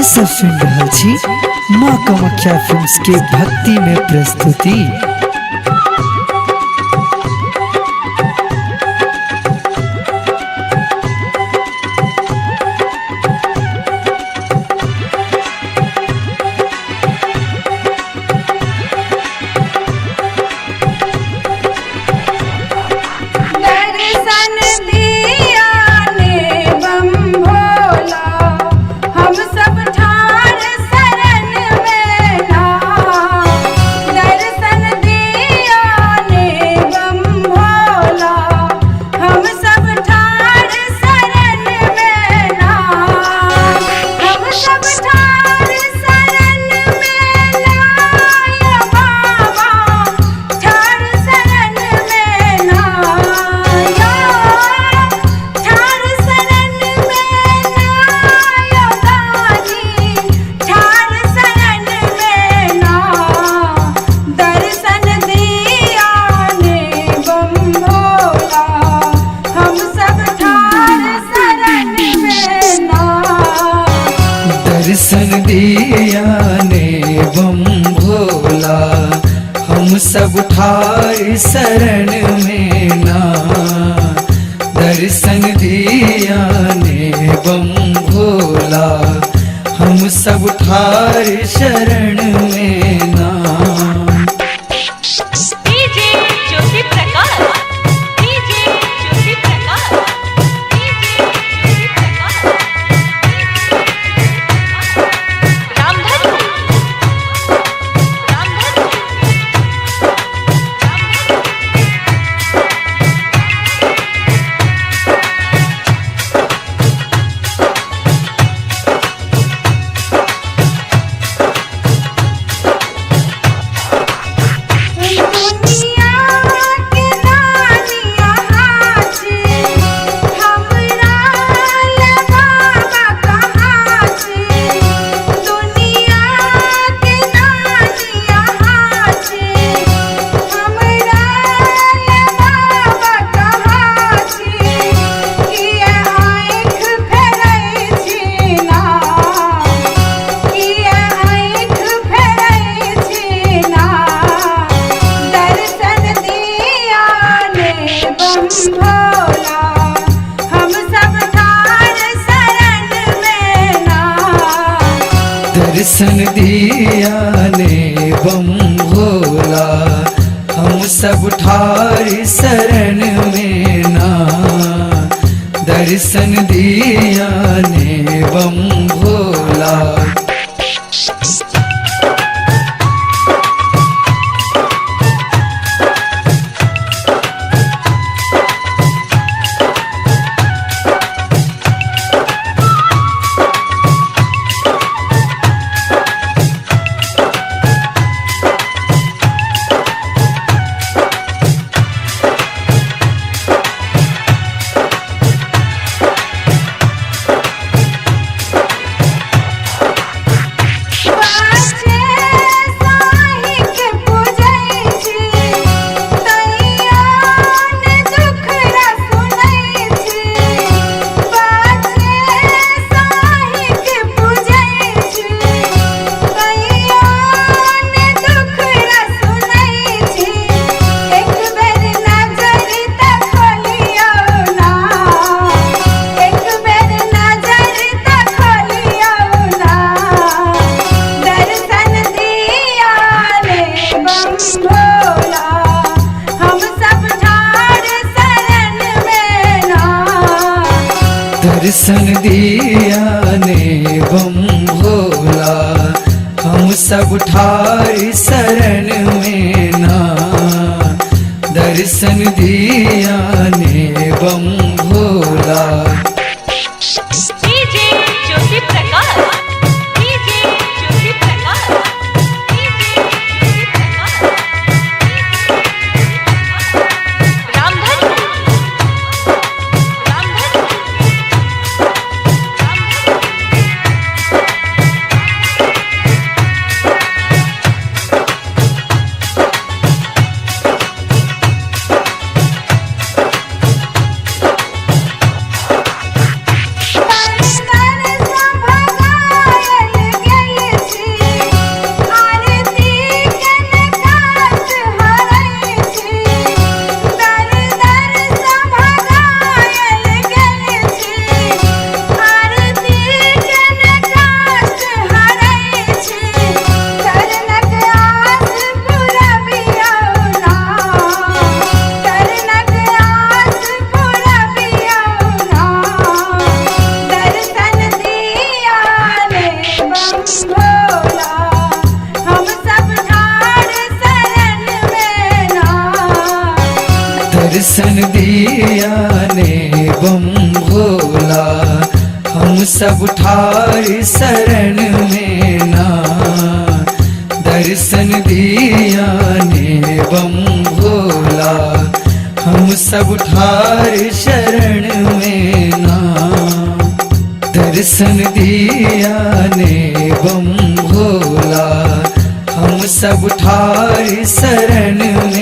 अपने सब सुन रहल छी माँ कामाख्या फिल्म्स के भक्ति में प्रस्तुति। दर्शन दिया ने बम भोला, हम सब ठार शरण में ना। दर्शन दिया ने बम भोला, हम सब ठार शरण में ना। हम सब ठार शरण में ना या बाबा, ठार शरण में ना या, ठार शरण में ना या दानी, ठार शरण में ना। दर्शन दिया ने बम भोला, हम सब ठार शरण में ना। दर्शन दिया ने बम भोला, हम सब ठार शरण में ना। दर्शन दिया ने बम भोला, हम सब ठार शरण में ना। DJ Jyoti Prakash, DJ Jyoti Prakash, DJ Jyoti Prakash, Ramdhanu, Ramdhanu, Ramdhanu. दुनिया के दानिया हाची, हमरा ले बाबा कहाची। दुनिया के दानिया हाची, हमरा ले बाबा कहाची। किया आँख फेरै छी ना, किया आँख फेरै छी ना। दर्शन दिया ने बम भोला, हम सब ठार शरण में ना। दर्शन दिया ने बम भोला, हम सब ठार शरण में ना। दर्शन दिया ने बम भोला। पाछे साहि के पूजै छी, तैया ने दुखड़ा सुनै छी। पाछे साहि के पूजै छी, तैया ने दुखड़ा सुनै छी। एक बेर नजर त खोलियौ ना, एक बेर नजर त खोलियौ ना। दर्शन दिया ने बम भोला, हम सब ठार शरण में ना। दर्शन दिया ने बम भोला, हम सब ठार शरण में ना। दर्शन दिया ने बम Bhola. DJ Jyoti Prakash, DJ Jyoti Prakash, DJ Jyoti Prakash, Ramdhanu, Ramdhanu, Ramdhanu. सब ठार शरण में ना। दर्शन दिया ने बम भोला, हम सब ठार शरण में ना। दर्शन दिया ने बम भोला, हम सब ठार शरण में।